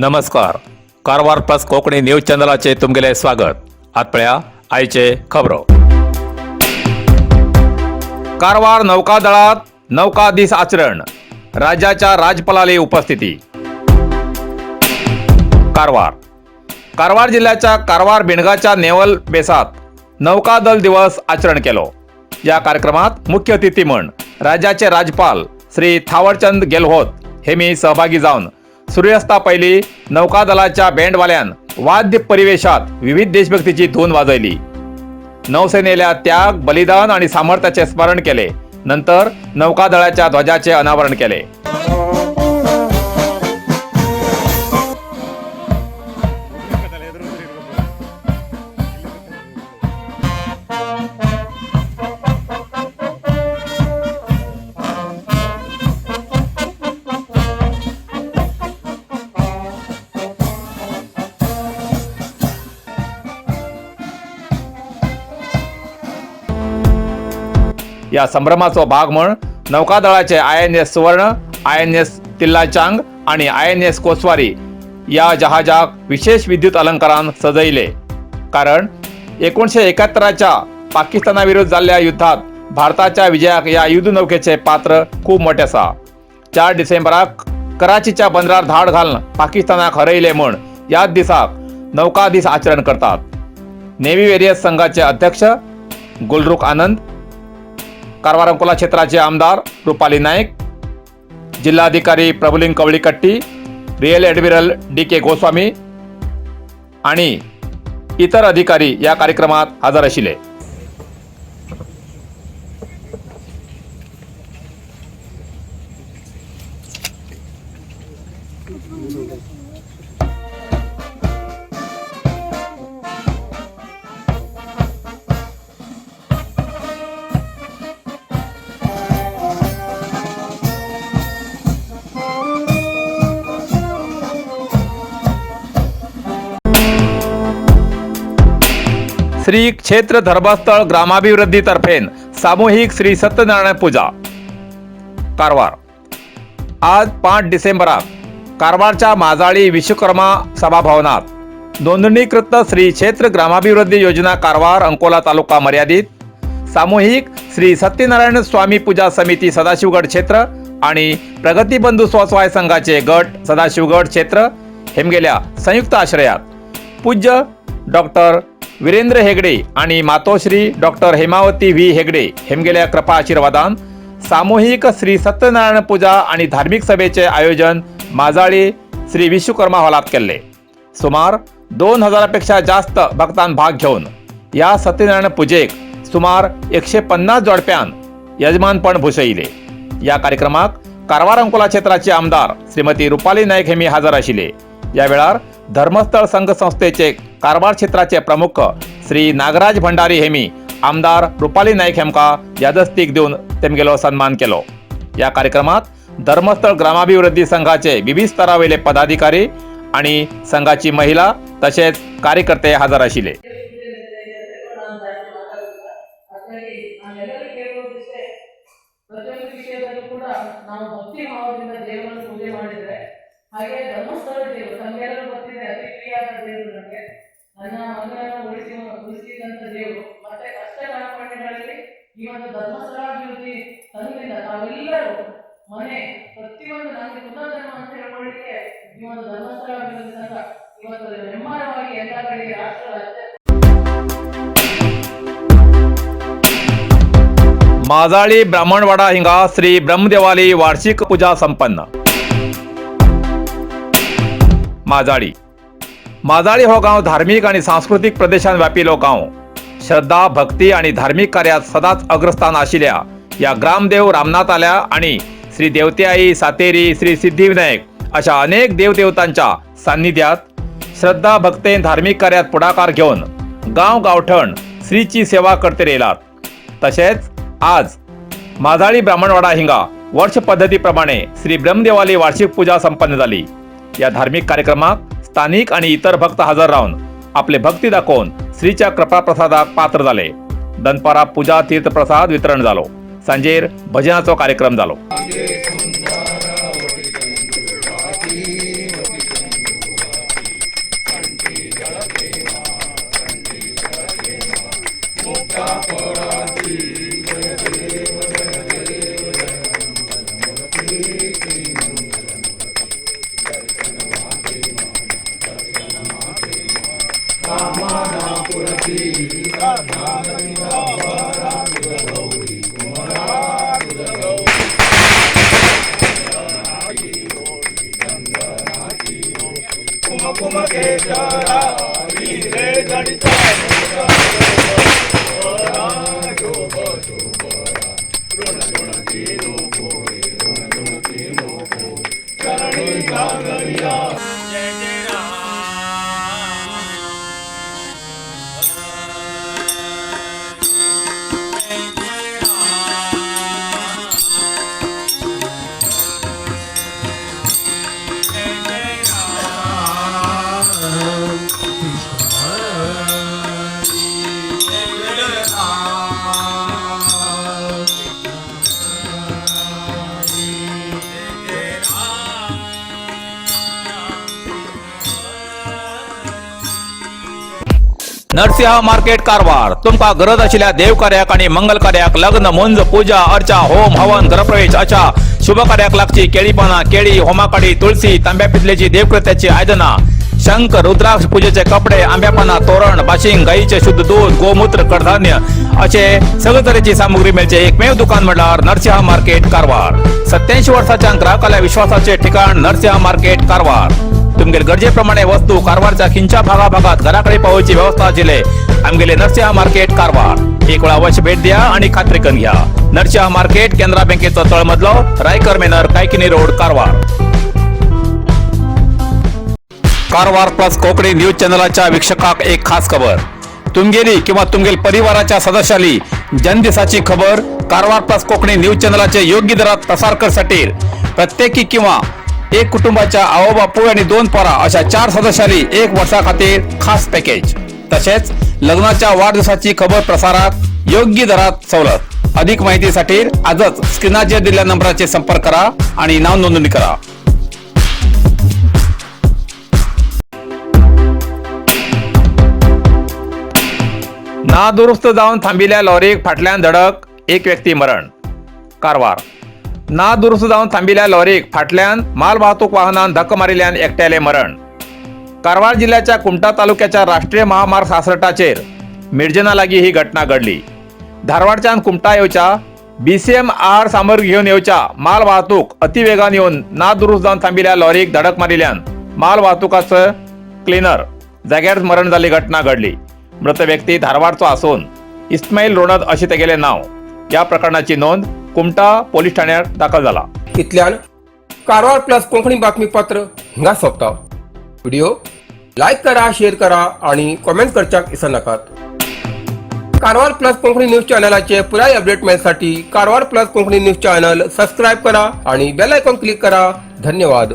नमस्कार, Karwar plus Konkani news चॅनलाचे तुमगेले स्वागत. आत पळया आयचे खबरो. कारवार नौकादळात नौका दीस आचरण, राज्याच्या राज्यपालाली उपस्थिती. कारवार. कारवार जिल्ह्याच्या कारवार बिणगाच्या नेव्हल बेसात नौकादल दिवस आचरण केलो. या कार्यक्रमात मुख्य अतिथी म्हण राज्याचे राज्यपाल श्री थावरचंद गेहलोत हे मी सहभागी जावन सूर्यास्ता पहिली नौकादलाच्या बँडवाल्यान वाद्य परिवेशात विविध देशभक्तीची धून वाजयली. नौसेनेला त्याग, बलिदान आणि सामर्थ्याचे स्मरण केले. नंतर नौकादळाच्या ध्वजाचे अनावरण केले. या संभ्रमाचो भाग म्हण नौकादळाचे आय.एन.एस सुवर्ण, आय.एन.एस तिल्लाचांग आणि आय.एन.एस कोसवारी या जहाजाक विशेष विद्युत अलंकारान सजयले, कारण 1971च्या पाकिस्ताना विरुद्ध जाल्ल्या युद्धात भारताच्या विजयाक या युद्धनौकेचे पात्र खूब मोठे आसा. 4 डिसेंबराक कराचीच्या बंदरार धाड घालून पाकिस्तानाक हरयले म्हूण याच दिसाक नौका दीस आचरण करतात. नेव्ही वेरियस संघाचे अध्यक्ष गुलरुख आनंद, कारवार अंकोला क्षेत्राचे आमदार रुपाली नाईक, जिल्हाधिकारी Prabhuling Kavalikatti, rear admiral D K. Goswami आणि इतर अधिकारी या कार्यक्रमात हजर आशिल्ले. श्री क्षेत्र धर्मस्थळ ग्रामाभिवृद्धीतर्फेन सामूहिक श्री सत्यनारायण पूजा. कारवार. आज 5 डिसेंबराक कारवारच्या माजाळी विश्वकर्मा सभाभवनात नोंदणीकृत श्री क्षेत्र ग्रामाभिवृद्धी योजना कारवार अंकोला तालुका मर्यादित सामूहिक श्री सत्यनारायण स्वामी पूजा समिती सदाशिवगड क्षेत्र आणि प्रगती बंधू स्वसहाय संघाचे गट सदाशिवगड क्षेत्र हेमगेल्या संयुक्त आश्रयात पूज्य डॉक्टर वीरेंद्र हेगडे आणि मातोश्री डॉक्टर हेमावती व्ही हेगडे हेमगेल्या कृपा आशीर्वादान सामूहिक श्री सत्यनारायण पूजा आणि धार्मिक सभेचे आयोजन माजाळी श्री विश्वकर्मा हॉलात केले. सुमार 2000पेक्षा जास्त भक्तान भाग घेऊन या सत्यनारायण पूजेक सुमार 150 जोडप्यान यजमानपण भूषयिले. या कार्यक्रमाक कारवार अंकोला क्षेत्राचे आमदार श्रीमती रुपाली नाईक हेमी हजर आशिल्ले. या वेळार धर्मस्थळ संघ संस्थेचे कारवार क्षेत्राचे प्रमुख श्री नागराज भंडारी हेमी आमदार रुपाली नाईक हेमका यादस्तीक दिवन तेमगेलो सन्मान केलो. या कार्यक्रमात धर्मस्थळ ग्रामाभिवृद्धी संघाचे विविध स्तरावयले पदाधिकारी आणि संघाची महिला तसेच कार्यकर्ते हजर आशिल्ले. ಹಾಗಾಗಿ ನಾವೆಲ್ಲರೂ ಕೇಳುವುದಿಷ್ಟೇ, ಪ್ರತಿಯೊಂದು ವಿಷಯದಲ್ಲೂ ಕೂಡ ನಾವು ಭಕ್ತಿ ಭಾವದಿಂದ ದೇವರನ್ನು ಪೂಜೆ ಮಾಡಿದ್ರೆ, ಹಾಗೆ ಧರ್ಮಸ್ಥಳ ದೇವರು ತಮಗೆಲ್ಲರೂ ಗೊತ್ತಿದೆ, ಅತಿ ಪ್ರಿಯಾದ ದೇವರು ನನಗೆ. ನನ್ನ ಮಗನನ್ನು ಉಳಿಸಿದಂತ ದೇವರು. ಮತ್ತೆ ಕಷ್ಟ ಕಾರ್ಪಣ್ಯಗಳಲ್ಲಿ ಈ ಒಂದು ಧರ್ಮಸ್ಥಳಾಭಿವೃದ್ಧಿ ಸಂಘದಿಂದ ತಾವೆಲ್ಲರೂ ಮನೆ ಪ್ರತಿಯೊಂದು ನಮಗೆ ಪುನರ್ಜನ್ಮ ಅಂತ ಹೇಳ್ಕೊಳ್ಳಿಕ್ಕೆ ಈ ಒಂದು ಧರ್ಮಸ್ಥಳ ಅಭಿವೃದ್ಧಿ ಸಂಘ ಇವತ್ತು ಹೆಮ್ಮಾರವಾಗಿ ಎಲ್ಲ ಕಡೆ ರಾಷ್ಟ್ರ ರಾಜ್ಯ माजाळी ब्राह्मणवाडा हिंगा श्री ब्रह्मदेवाली वार्षिक पूजा संपन्न. माजाळी. माजाळी हो गांव धार्मिक आणि सांस्कृतिक प्रदेशान व्यापिलो गांव. श्रद्धा, भक्ती आणि धार्मिक कार्यात सदाच अग्रस्थान आशिल्ल्या या ग्रामदेव रामनाथाल्या आणि श्री देवतेआई, सातेरी, श्री सिद्धिविनायक अशा अनेक देवदेवतांच्या सान्निध्यात श्रद्धा भक्तेन धार्मिक कार्यात पुढाकार घेवन गांव गावठण श्रीची सेवा करते येयलात. तसेच आज माजाळी ब्राह्मणवाडा हिंगा वर्ष पद्धतीप्रमाणे श्री ब्रह्मदेवाली वार्षिक पूजा संपन्न झाली. या धार्मिक कार्यक्रमाक स्थानिक आणि इतर भक्त हजर राहून आपले भक्ती दाखवून श्रीच्या कृपाप्रसादाक पात्र झाले. दनपारा पूजा तीर्थप्रसाद वितरण झालो. सांजेर भजनाचो कार्यक्रम झालो. नरसिंह मार्केट कारवार तुमका गरज आशिल्ल्या देवकार्याक आणि मंगल कार्याक, लग्न, मुंज, पूजा अर्चा, होम हवन, घरप्रवेश अशा शुभ कार्याक लागची केळी पानां, केळी, होमाकाडी, तुळसी, तांब्या पितलेची देवकृत्याची आयदनां, शंख, रुद्राक्ष, पूजेचे कपडे, आंब्या पानां, तोरण, बाशिंग, गाईचे शुद्ध दूध, गोमूत्र, कडधान्य असे सगळे तरेची सामुग्री मेळचे एकमेव दुकान म्हळ्यार नरसिंह मार्केट कारवार. 87 वर्साच्या ग्राहकाल्या विश्वासाचे ठिकाण नरसिंह मार्केट कारवार. तुमगेले गरजेप्रमाणे वस्तू कारवारच्या खिंच्या भागाभागात घराकडे पावोवची व्यवस्था आशिल्ले आमगेले नरसिंह मार्केट कारवार. एक वेळा अवश्य भेट द्या आणि खात्री करून घ्या. नरसिंह मार्केट, केनरा बँकेचो तळमजलो, रायकर मेनर, Kaikini road, Karwar. Karwar plus Konkani news चॅनलाच्या वीक्षकाक एक खास खबर. तुमगेली किंवा तुमगेल परिवाराच्या सदस्याली जन्मदिसाची खबर कारवार प्लस कोकणी न्यूज चॅनलाचे योग्य दरात प्रसार करसाठी प्रत्येकी किंवा एक कुटुंबाच्या आवो बापूय आणि दोन पोरा अशा चार सदस्याली एक वर्षा खातीर खास पॅकेज. तसेच लग्नाच्या वाढदिवसाची खबर प्रसारात योग्य दरात सवलत. अधिक माहितीसाठी आजच स्क्रीनाचेर दिलेल्या नंबराचे संपर्क करा आणि नाव नोंदणी करा. नादुरुस्त जावन थांबिल्ल्या लॉरीक फाटल्यान धडक, एक व्यक्ती मरण. कारवार. नादुरुस्त जावन थांबिल्ल्या लॉरीक फाटल्यान माल वाहतूक वाहनान धक्का मारिल्ल्यान एकट्याले मरण. कारवार जिल्ह्याच्या कुमठा तालुक्याच्या राष्ट्रीय महामार्ग 66 चेर मिर्जना लागीं ही घटना घडली. धारवाडच्यान कुमठा येवच्या बीसीएम आहार सामग्री घेवन येवच्या माल वाहतूक अतिवेगान येवन नादुरुस्त जावन थांबिल्ल्या लॉरीक धडक मारिल्ल्यान माल वाहतुकाचो क्लिनर जाग्यार मरण जाल्ली घटना घडली. मृत व्यक्ती धारवाडचो आसून इस्माईल रोणद अशें तेगेलें नांव. ह्या प्रकरणाची नोंद कुमठा पोलीस ठाण्यात दाखल जाला. इतल्यान कारवार प्लस कोंकणी बातमीपत्र हिंगा सोंपता. व्हिडिओ लायक करा, शेअर करा आणि कॉमेंट करच्याक विसरनाकात. कारवार प्लस कोंकणी न्यूज चॅनलाचे पुराय अपडेट मेळसाठी Karwar plus Konkani news channel subscribe करा आणि बेल आयकॉन क्लिक करा. धन्यवाद.